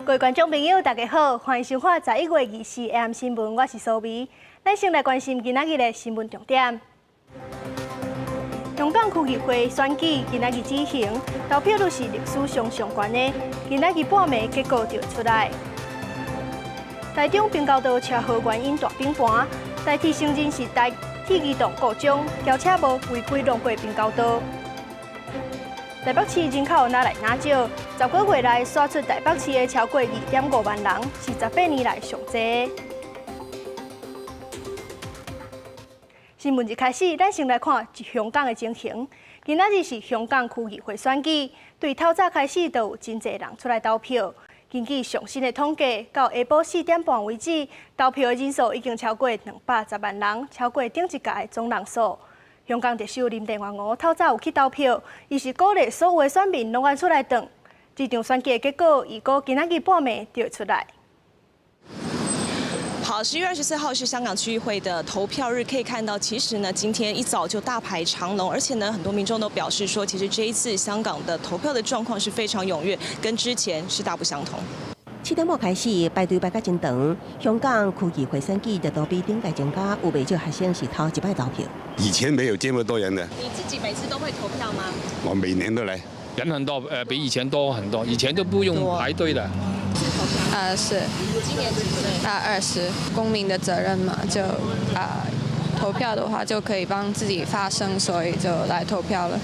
各位觀眾朋友，大家好，歡迎收看11月24 AM 新聞，我是蘇眉。咱先來關心今仔日的新聞重點。香港區議會選舉今仔日舉行，投票率是歷史上上懸的。今仔日半暝結果就會出來。台中平交道車禍原因大反盤，台鐵承認是台鐵機動故障，轎車無違規弄過平交道。台北市人口愈來愈少，10個月內徙出台北市的超過2.5萬人，是18年來上濟。新聞一開始，咱先來看香港的情形。今仔日是香港區議會選舉，對透早開始就有真濟人出來投票。根據上新的統計，到下晡4點半為止，投票的人數已經超過210萬人，超過頂一屆的總人數。香港特首林鄭月娥透早有去投票，伊是鼓勵所有的選民攏愛出來轉。這場選舉的結果，預估今仔日半暝就會出來。好，11月24號是香港區議會的投票日，可以看到，其實呢，今天一早就大排長龍，而且呢，很多民眾都表示說，其實這一次香港的投票的狀況是非常踴躍，跟之前是大不相同。7點半開始排隊排甲真長，香港區議會選舉熱度比頂屆增加，有袂少學生是頭一擺投票。以前沒有這麼多人的。你自己每次都會投票嗎？我每年都來，人很多，比以前多很多，以前都不用排隊的。是。今年幾歲？啊，20，公民的責任嘛，就啊投票的話就可以幫自己發聲，所以就來投票了。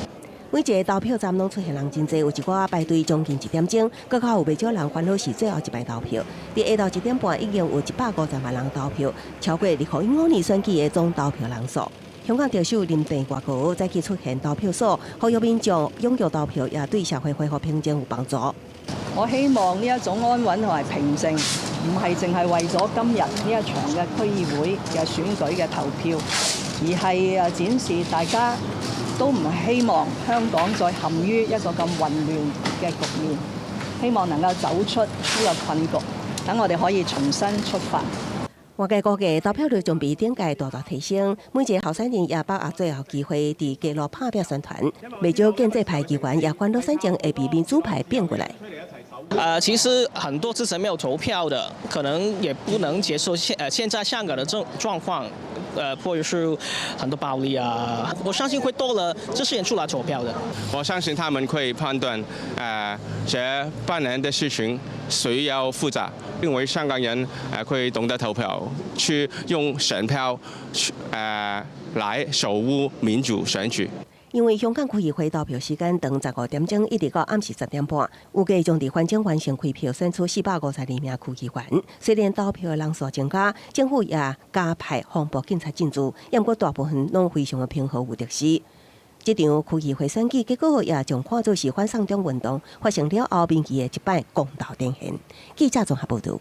每一个投票站攏出現人真濟，有一寡排隊將近一點鐘，閣較有袂少人煩惱是最後一擺投票。佇下晝1點半已經有150萬人投票，超過2015年選舉的總投票人數。香港特首林鄭月娥早起出現投票所，呼籲民眾踴躍投票，也對社會恢復平靜有幫助。我希望呢一種安穩同埋平靜，唔係淨係為咗今日呢一場嘅區議會嘅選舉嘅投票，而係展示大家都唔希望香港再陷於一個咁混亂嘅局面，希望能夠走出呢個困局，等我哋可以重新出發。外界估計投票率將比頂屆大大提升，每一个候選人也把握最後機會佇街路拍拼宣傳。袂少建制派議員也煩惱選情會被民主派變過來。其實很多之前沒有投票的，可能也不能接受現在香港的狀況，或者是很多暴力啊。我相信會多了這些人出來投票的。我相信他們會判斷，這半年的事情誰要負責，因為香港人會懂得投票，去用選票去來守護民主選舉。因為香港區議會投票時間長15點鐘，一直到暗時10點半，預計將佇完整完成開票，選出452名區議員。雖然投票的人數增加，政府也加派防暴警察進駐，毋過大部分攏非常的平和有秩序。這場區議會選舉結果也將看作是反送中運動發生了後民意的一擺公道展現。記者綜合報導。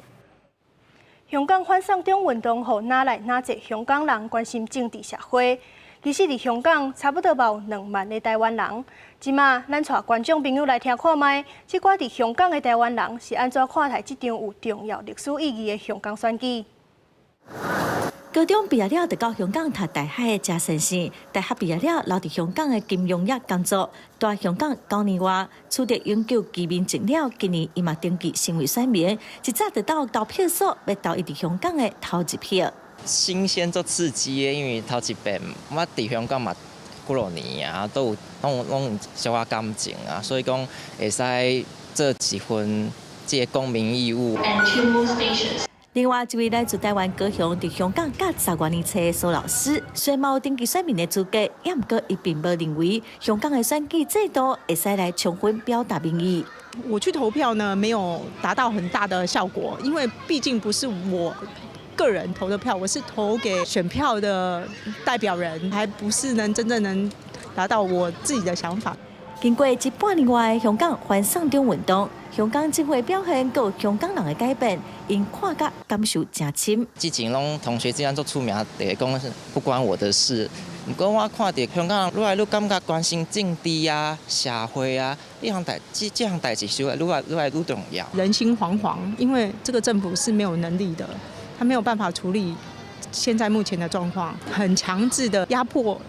香港反送中運動，予愈來愈濟香港人關心政治社會。其實，佇香港差不多嘛有2萬个台灣人。這馬，咱帶觀眾朋友來聽看覓，這寡佇香港的台灣人是按怎看待這場有重要歷史意義的香港選舉？高中畢業了，就到香港讀大學的謝先生，大學畢業了，留佇香港的金融業工作，蹛香港9年外，取得永久居民證了。今年伊嘛登記成為選民，一早就到投票所，欲投伊佇香港的頭一票。新鮮足刺激的，因為頭一遍我佇香港嘛幾落年啊，都有攏有小可感情啊，所以講會使做一份這个公民義務。另外一位來自台灣高雄，佇香港教10外年冊的蘇老師，雖然無登記選民的資格，也毋過伊並無認為香港的選舉制度會使來充分表達民意。我去投票呢，沒有達到很大的效果，因為畢竟不是我個人投的票，我是投給選票的代表人，還不是能真正能達到我自己的想法。經過這半年外的香港反送中運動，香港政府的表現，閣有香港人的改變，𪜶看甲感受誠深。之前攏同學之間足出名，就會講不關我的事。毋過我看著香港人愈來愈感覺關心政治啊、社會啊，這項代誌，是愈來愈重要。人心惶惶，因為這個政府是沒有能力的，他沒有辦法處理現在目前的狀況，很強制的壓迫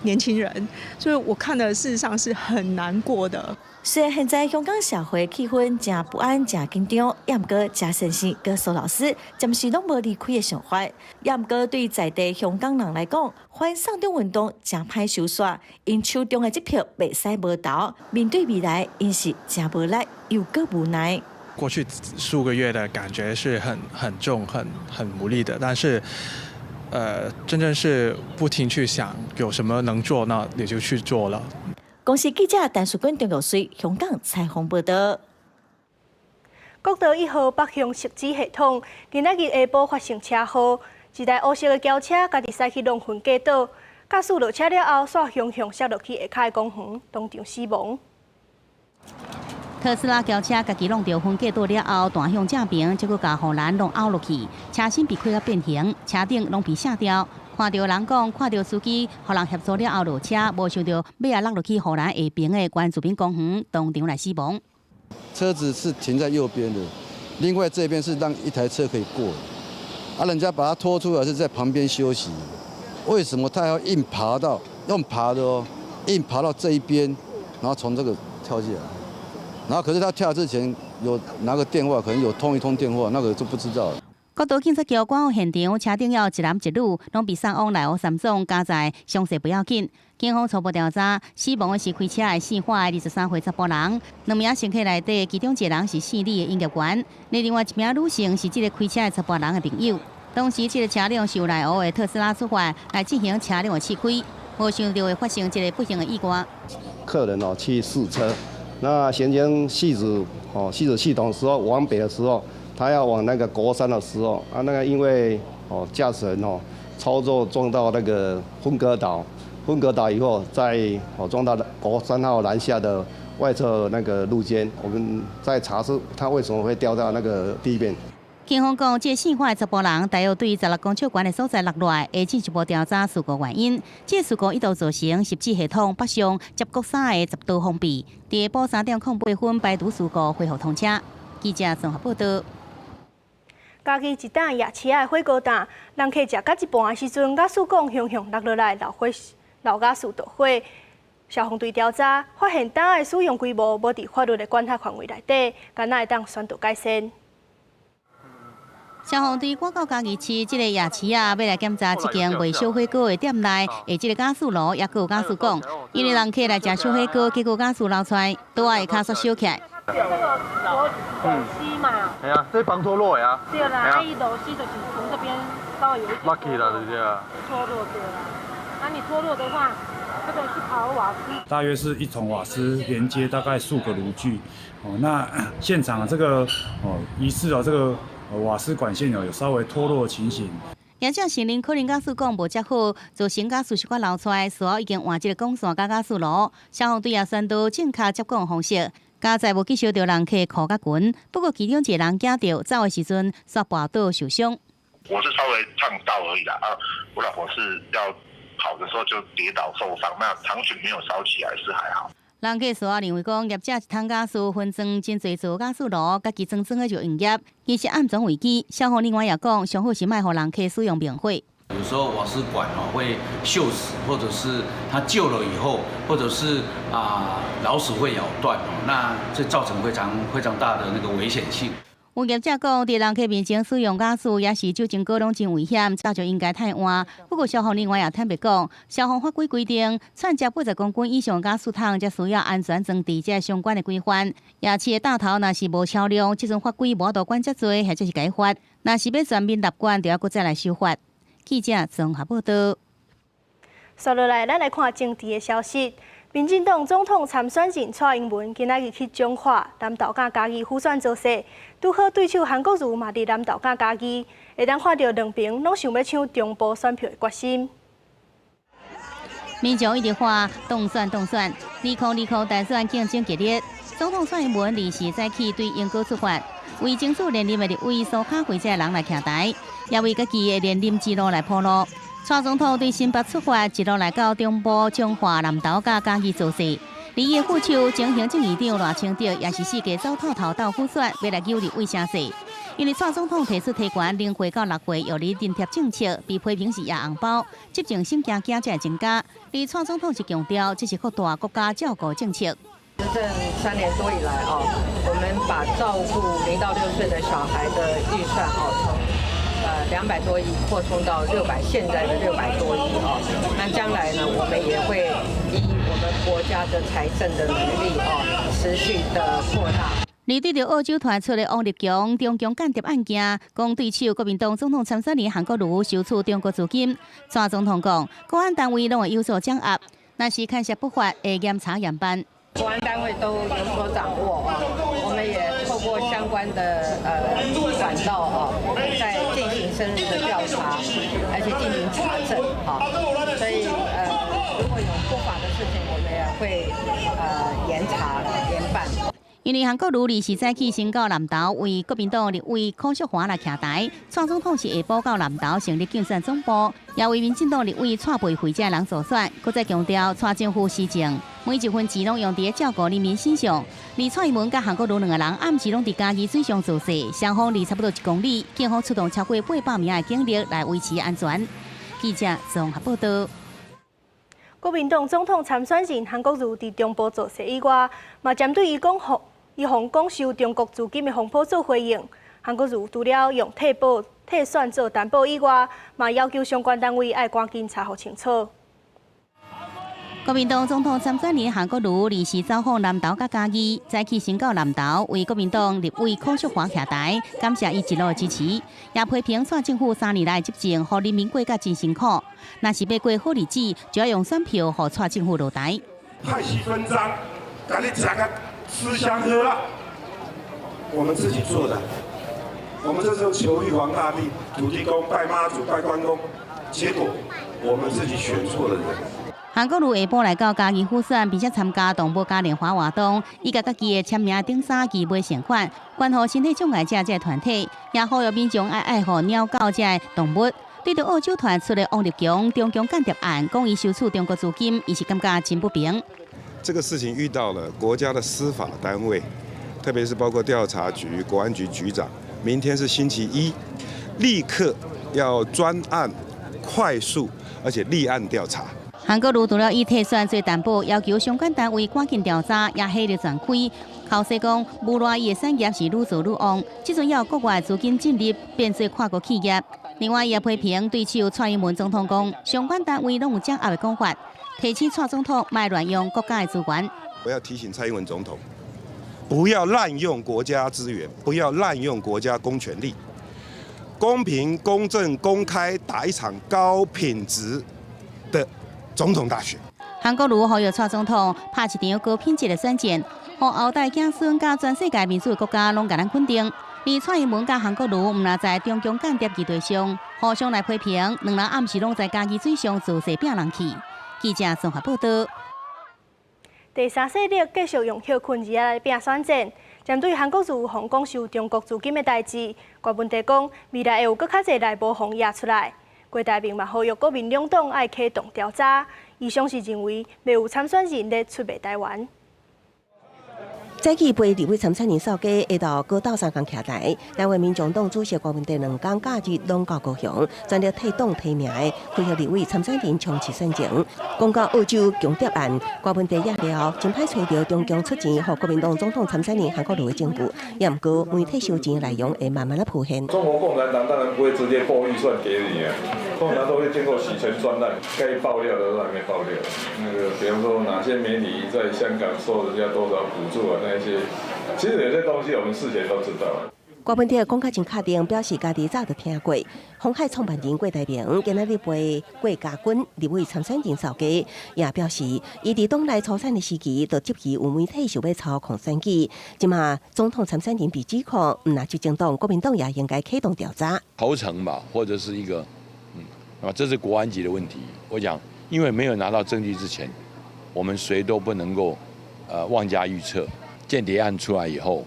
年輕人，所以我看的事實上是很難過的。雖然現在香港社會氣氛誠不安、誠緊張，也毋過謝先生佮蘇老師暫時攏無離開的想法。也毋過對在地香港人來講，反送中運動誠歹收煞，𪜶手中的這票袂使無投。面對未來，𪜶是誠無力又閣無奈。過去數個月的感覺是很重、很無力的，但是，真正是不停去想有什麼能做，那你就去做了。公視記者陳淑君、張玉水香港採訪報道。國道1號北向汐止系統，今仔日下晡發生車禍，一台烏色的轎車家己駛去弄分隔島，駕駛落車了後，煞雄雄摔落去下跤的公園，當場死亡。特斯拉轎車家己挵著分隔島了後，彈向正爿，結果共護欄攏拗落去，車身被開甲變形，車頂攏被卸掉。看著人講，看著司機予人協助了後落車，無想著尾仔落落去護欄下爿的原住民公園，當場來死亡。車子是停在右邊的，另外這邊是讓一台車可以過，啊，人家把它拖出來是在旁邊休息，為什麼他要硬爬到用爬的哦，硬爬到這一邊，然後從這個跳下來，然後可是他跳之前有拿個電話，可能有通一通電話，那個就不知道了。國道警察局趕赴現場，車頂有一男一女，攏被送往內湖三總，交代傷勢不要緊。警方初步調查，死亡的是開車的姓華的23歲查埔人，兩名乘客內底，其中一個人是姓李的營業員，另外一名女性是這個開車的查埔人的朋友。當時這個車輛是由內湖的特斯拉出發來進行車輛的試開，無想著會發生這個不幸的意外。客人哦去試車，那行經汐止哦汐止系統時候往北的時候，他要往那個國三的時候，啊，那個因為哦駕駛人哦操作撞到那個分隔島，分隔島以後再哦撞到國三號南下的外側那個路肩，我們在查是他為什麼會掉到那個地面。警方講，這個姓華的查埔人大約對16公尺懸的所在落來，會進一步調查事故原因。這個事故一度造成汐止系統北上接國三的10道封閉，佇下晡3點08分排除事故，恢復通車。記者綜合報道。嘉義一棟夜市仔的火鍋檔，人客食到一半的時陣，瓦斯管雄雄落落來，漏火，漏瓦斯著火。消防隊調查發現，檔的使用規模無佇法律的管轄範圍內底，敢若會當宣導改善。消防隊趕到嘉義市這个夜市仔，欲來檢查這間賣燒火鍋的店內的這个瓦斯爐，抑閣有瓦斯管。因為人客來食燒火鍋，結果瓦斯漏出來，桌仔下跤煞燒起來。這個螺絲嘛，係啊，這防脫落的啊。對啦，啊，伊螺絲就是從這邊稍微有一點落去了，對不對啊？脫落對啦，啊，你脫落的話，這個是跑瓦斯。大約是一桶瓦斯連接大概數個爐具，哦，那現場這個哦疑似哦這個瓦斯管線有稍微脫落的情形。業者承認可能瓦斯管無接好，造成瓦斯小可漏出來，事後已經換這個管線佮瓦斯爐。消防隊也宣導正確接管方式。佳哉無去燒著人客褲佮裙，不過其中一個人驚著，走的時陣煞跋倒受傷。我是稍微燙到而已啦，啊，我老婆是要跑的時候就跌倒受傷，那長裙沒有燒起來是還好。人客事後認為講，業者一桶瓦斯分裝真濟座瓦斯爐，家己裝裝的就營業，其實暗藏危機。消防人員也講，上好是莫予人客使用明火。有時候瓦斯管哦會鏽死，或者是它舊了以後，或者是啊老鼠會咬斷哦，那這造成非常非常大的那個危險性。有業者講，佇人客面前使用瓦斯，抑是酒精鍋攏真危險，早就應該汰換。不過消防人員也坦白講，消防法規規定，串接80公斤以上瓦斯桶，才需要安全裝置這相關的規範。夜市的檔頭若是無超量，這陣法規無法度管遮濟，或者是改罰。若是欲全面納管，就要閣再來修法。記者綜合報道。紲落來，咱來看政治的消息。民進黨總統參選人蔡英文今仔日去彰化、南投佮嘉義輔選造勢，拄好對手韓國瑜嘛佇南投佮嘉義，會當看著兩邊攏想欲搶中部選票的決心。民眾一直喊當選當選，2020大選競爭激烈。總統蔡英文24早起對鶯歌出發，為爭取連任的立委蘇卡輝這人來徛台，也為家己的連任之路來鋪路。蔡總統對新北出發，一路來到中部彰化、南投佮嘉義造勢。而伊的副手前行政院長賴清德也是四界走透透鬥輔選，欲來搝立委聲勢。因為蔡總統提出提懸零歲到六歲育兒津貼政策，被批評是掖紅包，執政心驚驚才會增加。而蔡總統是強調，這是擴大國家照顧政策。執政3年多以來哦，我們把照顧0到6歲的小孩的預算哦，從200多億擴充到六百，現在的600多億哦。那將來呢，我們也會依我們國家的財政的能力哦，持續的擴大。而對著澳洲傳出的王立強中共間諜案件，講對手國民黨總統參選人韓國瑜收取中國資金，蔡總統講，國安單位攏會有所掌握，若是牽涉不法，會嚴查嚴辦。國安單位都有所掌握啊，我們也透過相關的管道啊，在進行深入的調查，而且進行查證啊，所以如果有不法的事情，我們也會嚴查嚴辦。因為韓國瑜二時早起先到南投為國民黨立委柯淑華來徛台，蔡總統是下晡到南投成立競選總部，也為民進黨立委蔡培慧這人助選，閣再強調蔡政府施政，每一分錢攏用佇照顧人民身上。而蔡英文佮韓國瑜兩個人暗時攏佇嘉義水上造勢，雙方離差不多1公里，警方出動超過800名的警力來維持安全。記者綜合報道。國民黨總統參選人韓國瑜佇中部造勢以外，嘛針對伊講伊予講收中國資金的風波做回應。韓國瑜除了用退保退選做擔保以外，嘛要求相關單位愛趕緊查予清楚。國民黨總統參選人韓國瑜二時走訪南投佮嘉義，早起先到南投為國民黨立委柯淑華徛台，感謝伊一路支持，也批評蔡政府3年來執政，予人民過甲真辛苦。若是欲過好日子，就愛用選票予蔡政府落台。派系分贓，共你食甲吃香喝辣，我們自己做的。我們這時候求玉皇大帝、土地公、拜媽祖、拜關公，結果我們自己選錯了人。韓國瑜下晡來到嘉義輔選，並且參加動物嘉年華活動，伊共家己的簽名頂衫旗買善款，關乎身體障礙者這个團體，也呼籲民眾愛愛護貓狗這个動物。對著澳洲傳出的王立強中共間諜案，講伊收取中國資金，伊是感覺真不平。這個事情遇到了國家的司法單位，特別是包括調查局、國安局局長，明天是星期一，立刻要專案、快速而且立案調查。韓國瑜除了以退選做擔保，要求相關單位趕緊調查，也火力全開。口說講，無賴伊的產業是愈做愈旺，這陣猶有國外資金進入，變做跨國企業。另外，伊也批評對手蔡英文總統講，相關單位攏有掌握的講法，提醒蔡總統莫亂用國家的資源。我要提醒蔡英文總統，不要濫用國家資源，不要濫用國家公權力，公平、公正、公開打一場高品質的總統大選。韓國瑜呼籲蔡總統拍一場高品質的選戰，予後代子孫佮全世界民主國家攏共咱肯定。而蔡英文佮韓國瑜毋但在中共間諜議題上互相來批評，兩人暗時攏在嘉義水上造勢拚人氣。記者綜合報道。第三勢力繼續用歇睏字來拚選戰，針對韓國瑜予講收中國資金的代誌，郭文帝講未來會有閣較濟內幕予掖出來。郭台銘嘛呼籲國民兩黨愛啟動調查，伊相是認為袂有參選人咧出賣臺灣。早起陪立委參選人掃街，下晝閣鬥相共徛台。台灣民眾黨主席郭文帝兩工假日攏到高雄，全力替黨提名的區域立委參選人衝刺選情。講到澳洲共諜案，郭文帝也了真歹揣著中共出錢予國民黨總統參選人韓國瑜的證據，也毋過媒體收錢內容會慢慢仔浮現。中國共產黨當然不會直接撥預算給你啊，通常都會經過洗錢專案，該爆料的都還沒爆料。那個，比方說哪些媒體在香港收人家多少補助啊？那些，其實有些東西我們事前都知道。郭文帝講甲真確定，表示家己早就聽過。鴻海創辦人郭台銘今仔日陪郭家軍立委參選人掃街，也表示伊佇黨內初選的時期就質疑有媒體想欲操控選舉。這馬總統參選人被指控，毋但執政黨國民黨也應該啟動調查。頭層吧，或者是一個，啊，這是國安級的問題。我講，因為沒有拿到證據之前，我們誰都不能夠，妄加預測。間諜案出來以後，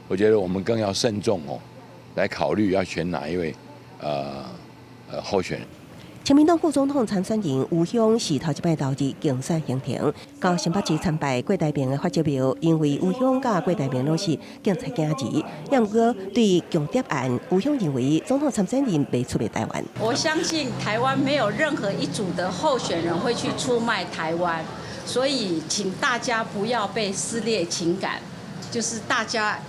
我覺得我們更要慎重哦，來考慮要選哪一位，候選人。親民黨副總統參選人吳匡是頭一擺投入競選行程，到新北市參拜郭台銘的發跡廟，因為吳匡佮郭台銘攏是警察囝兒，毋過對共諜案，吳匡認為總統參選人袂出賣台灣。我相信台灣沒有任何一組的候選人會去出賣台灣，所以請大家不要被撕裂情感，就是大家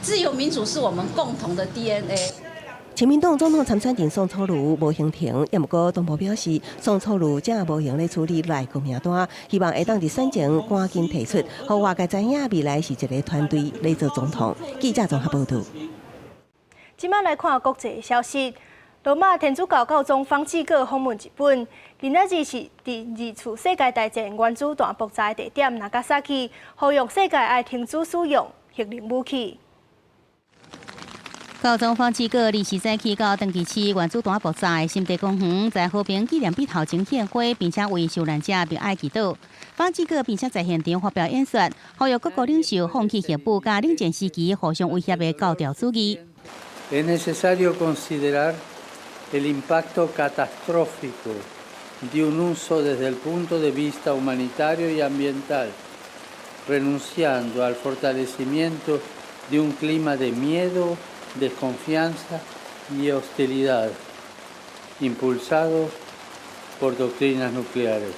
自由民主是我們共同的 DNA。親民黨總統參選人宋楚瑜無行程，也毋過黨部表示，宋楚瑜正無閒咧處理內閣名單，希望會當佇選前趕緊提出，予外界知影未來是一个團隊咧做總統。記者綜合報導。這擺來看國際消息，羅馬天主教教宗方濟各訪問日本，今仔日是佇二次世界大戰原子彈爆炸的地點那加薩基，呼籲世界愛停止使用核能武器。教宗方濟各二四早起到長崎市原子彈爆炸的心地公園，在和平紀念碑頭前獻花，並且為受難者默哀祈禱。方濟各並且在現場發表演說，呼籲各國領袖放棄核武佮冷戰時期互相威脅的教條主義。 Es necesario considerar el impacto catastrófico de un uso desde el punto de vista humanitario y ambiental, renunciando al fortalecimiento de un clima de miedo, desconfianza y hostilidad, impulsado por doctrinas nucleares.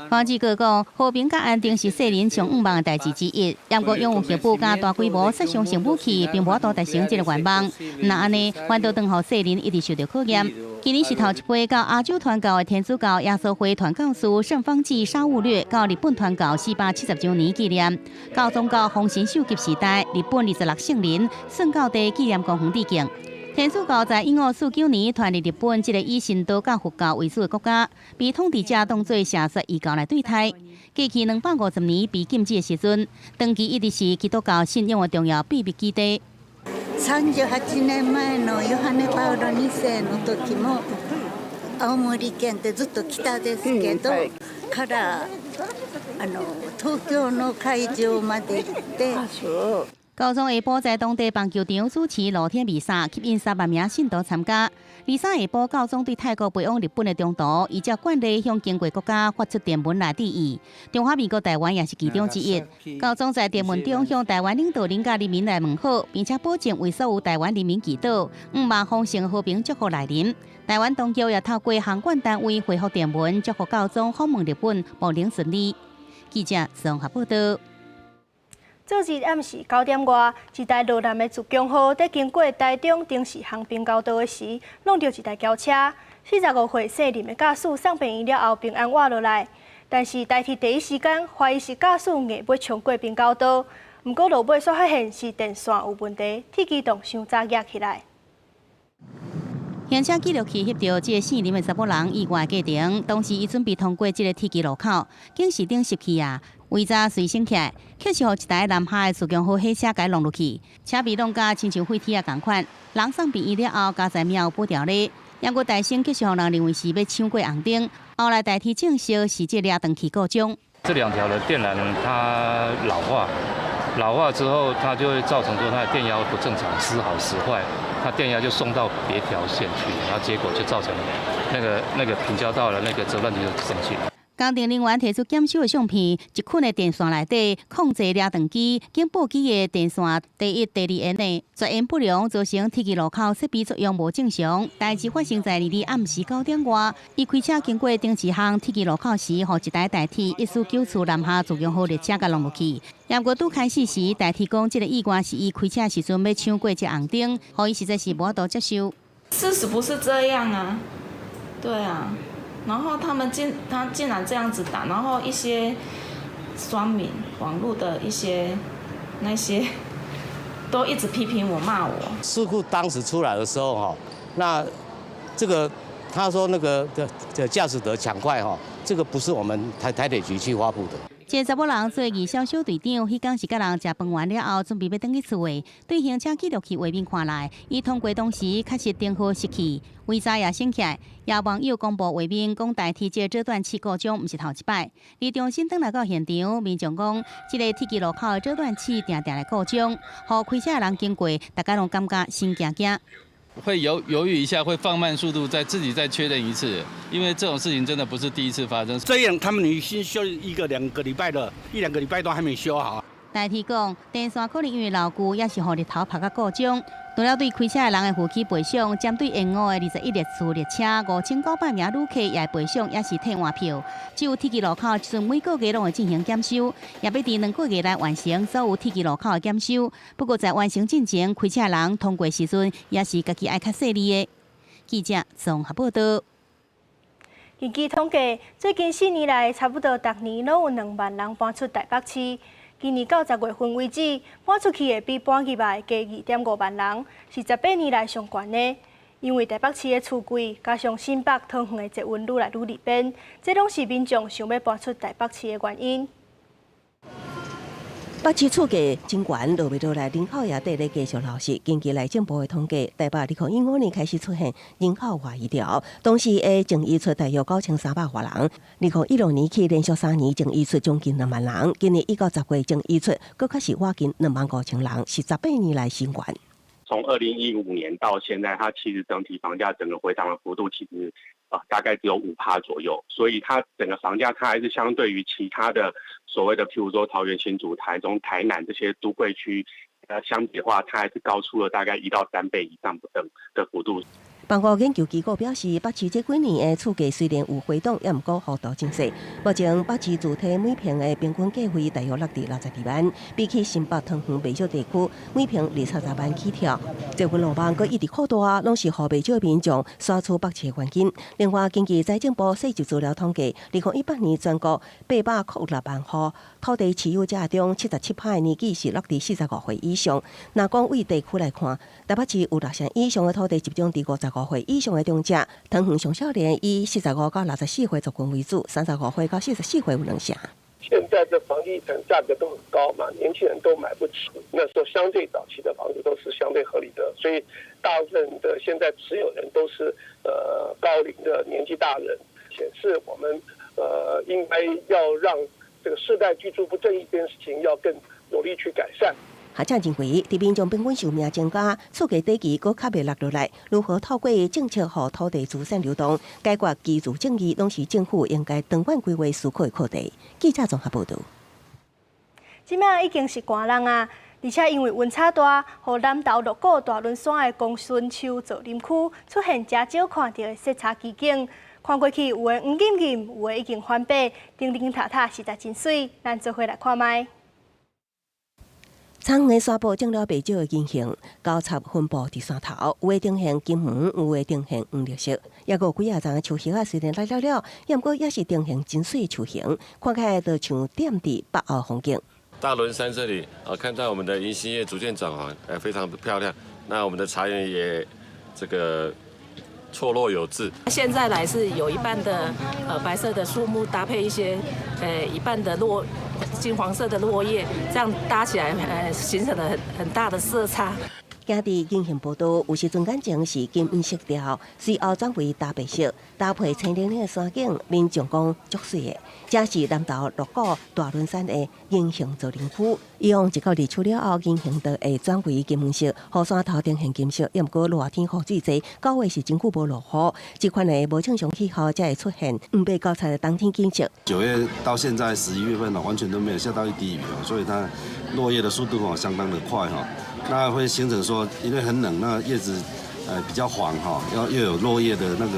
方濟各講，和平佮安定是世人上向望的代誌之一。毋過擁有核武佮大規模殺傷性武器，並無法度達成這个願望。若按呢，反倒轉予世人一直受著考驗。今年是頭一擺到亞洲傳教的天主教耶穌會傳教士聖方濟沙勿略到日本傳教470週年紀念。教宗到豐臣秀吉時代，日本26聖人聖教地紀念公園致敬。天主教在1549年傳入日本，這个以神道佮佛教為主的國家，被統治者當做邪說異教來對待。過去250年被禁止的時陣，長期一直是基督教信仰的重要秘密基地。 38年前のヨハネ・パウロ2世の時も青森県ってずっと北ですけど、から東京の会場まで行って。教宗下晡在當地棒球場主持露天彌撒，吸引3萬名信徒參加。23下晡，教宗對泰國飛往日本的中途，依照慣例向經過國家發出電文來致意。中華民國台灣也是其中之一。教宗在電文中向台灣領導人佮人民來問好，並且保證為所有台灣人民祈禱，向望豐盛和平祝福來臨。台灣當局也透過行管單位回覆電文，祝福教宗訪問日本，無能順利。記者綜合報導。昨日暗時9點外，一台羅南的自強號佇經過台中頂市鄉平交道的時，挵著一台轎車。45歲姓林的駕駛送病院了後平安活落來，但是台鐵第一時間懷疑是駕駛硬欲衝過平交道，毋過落尾煞發現是電線有問題，鐵機動傷早額起來。行車記錄器翕著這个姓林的查某人意外過程，當時伊準備通過這个鐵支路口，警示燈熄去啊，圍閘隨升起來，卻是予一台南下的自強號貨車共挵落去，車尾挵甲親像廢鐵仔仝款。人送病院了後，佳哉命有保牢咧。毋過大聲卻是予人認為是欲搶過紅燈，後來台鐵證實是這掠斷器故障。這兩條的電纜它老化，老化之後它就會造成說它的電壓不正常，時好時壞，它電壓就送到別條線去，然後結果就造成那個平交道的那個折斷器就生鏽。工程人員提出檢修的相片，一捆的電線內底控制掠斷機、警報機的電線第一、第二緣的絕緣不良，造成鐵支路口設備作用無正常。代誌發生在二日暗時9點外，伊開車經過頂市鄉鐵支路口時，予一台台鐵1494南下自強號列車共挵落去。毋過拄開始時，台鐵講這个意外是伊開車時陣欲搶過這紅燈，予伊實在是無法度接受。事實不是這樣啊，對啊。然後他竟然這樣子打，然後一些酸民、網絡的一些那些都一直批評我、罵我。事故當時出來的時候，哈，那這個他說那個的駕駛者搶快，哈，這個不是我們台鐵局去發布的。這個查某人做義消小隊長，彼工是佮人食飯完了後，準備欲轉去厝的。對行車記錄器畫面看來，伊通過當時確實燈號熄去，圍閘也升起來。也網友公布畫面，講台鐵這個遮斷器故障毋是頭一擺。而重新轉來到現場，民眾講，這個鐵支路口的遮斷器定定來故障，予開車的人經過，大家攏感覺心驚驚。會猶豫一下，會放慢速度，再自己再確認一次，因為這種事情真的不是第一次發生。這樣他們已經修一個兩個禮拜了，一兩個禮拜都還沒修好。台鐵講，電線可能因為老舊，抑是予日頭曬甲故障。除了對開車的人會負起賠償，針對延誤的21列次列車5900名旅客也會賠償，抑是退換票。只有鐵支路口，這陣每個月攏會進行檢修，也欲佇2個月內完成所有鐵支路口的檢修。不過在完成進前，開車的人通過時陣也是家己愛較細膩的。記者綜合報道。根據統計，最近4年來，差不多逐年攏有2萬人搬出台北市。今年到10月份為止，搬出去的比搬入來加2.5萬人，是18年來上懸的。因為台北市的厝貴，加上新北、桃園的捷運愈來愈利便，這攏是民眾想欲搬出台北市的原因。北市厝價真懸，落袂落來，人口也綴咧繼續流失。根據內政部的統計，台北2015年開始出現人口外移潮，當時的淨移出大約9300外人。2016年起連續3年淨移出將近2萬人，今年一到10月淨移出，閣較是倚近2萬5千人，是18年來新懸。從2015年到現在，它其實整體房價整個回檔的幅度其實大概只有5趴左右，所以它整個房價它還是相對於其他的所謂的，譬如說桃園、新竹、台中、台南這些都會區，相比的話，它還是高出了大概1到3倍以上不等的幅度。房屋研究機構表示，北市這幾年的厝價雖然有回檔，也毋過幅度真細。目前北市住宅每坪的平均價位大約落佇62萬，比起新北、桃園袂少地區每坪20-30萬起跳。捷運路網閣一直擴大，攏是予袂少民眾徙出北市的原因。另外，根據財政部細數資料統計，2018年全國806萬戶土地持有者中，77%的年紀是落佇45歲以上。若講對地區來看，台北市有六成以上的土地集中佇55歲以上的長者，桃園上少年以45到64歲族群為主，35歲到44歲有兩成。現在的房地產價格都很高嘛，年輕人都買不起。那時候相對早期的房子都是相對合理的，所以大部分的現在持有人都是高齡的年紀大人，顯示我們應該要讓這個世代居住不正義這件事情要更努力去改善。學者認為，佇民眾平均壽命增加，厝價短期閣較袂落落來，如何透過政策予土地資產流動，解決居住正義，攏是政府應該長遠規劃思考的課題。記者綜合報導。這馬已經是寒冬啊，而且因為溫差大，予南投鹿谷大崙山的公孫樹造林區出現誠少看著的色差奇景。看過去有的黃金金，有的已經翻白，頂頂塔塔實在真媠。咱做伙來看覓。草原的山坡種了袂少的銀杏，交叉分布佇山頭，有的呈現金黃，有的呈現黃綠色。抑閣有幾仔叢的樹葉仔雖然落了了，毋過也是呈現真媠的樹形，看起來就像踮佇北歐風景。大崙山這裡啊，看到我們的銀杏葉逐漸轉黃，非常漂亮。那我們的茶園也這個錯落有致。現在來是有一半的白色的樹木搭配一些一半的金黃色的落葉，這樣搭起來，形成了很大的色差。行佇銀杏步道，有時陣眼前是金黃色調，隨後轉為大白色，搭配青靈靈的山景，民眾講足媠的。這是南投鹿谷大崙山的銀杏造林區，以往一到立秋了後，銀杏就會轉為金黃色，予山頭呈現金色。抑毋過熱天雨水濟，9月是真久無落雨，這款的無正常氣候才會出現黃白交叉的冬天景色。9月到現在11月份了，完全都沒有下到一滴雨哦，所以它落葉的速度哦相當的快哈。那會形成說，因為很冷，那葉子比較黃哈，又有落葉的那個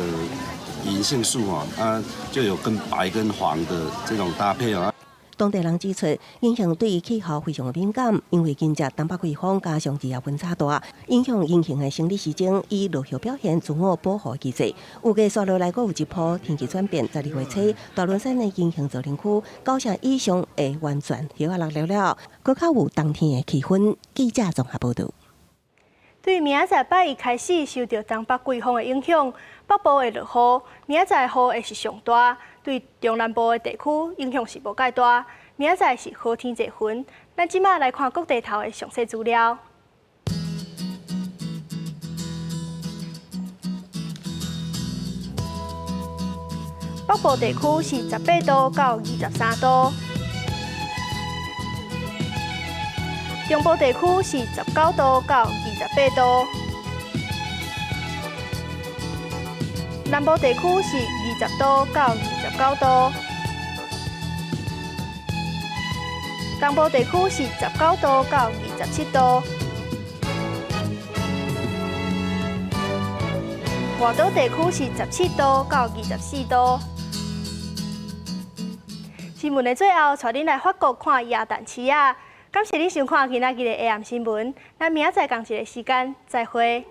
銀杏樹哈，啊就有跟白跟黃的這種搭配啊。當地人指出，銀杏對氣候非常的敏感，因為今這東北季風加上氣壓溫差大，影響銀杏的生理時鐘，以落葉表現自我保護機制。預計紲落來閣有一波天氣轉變，12月初，大崙山的銀杏造林區九成以上會完全葉仔落了了，閣較有冬天的氣氛。記者綜合報導。對明仔載拜一開始受著東北季風的影響，北部會落雨，明仔載雨會是上大。對中南部的地區影響是無蓋大。明仔載是好天濟雲。咱這馬來看各地頭的詳細資料。北部地區是18度到23度，中部地區是19度到28度。南部地區是20度到29度，東部地區是19度到27度，外島地區是17度到24度。新聞的最後，帶恁來法國看耶誕市仔。感謝恁收看今仔日的下暗新聞，咱明仔載仝一个時間再會。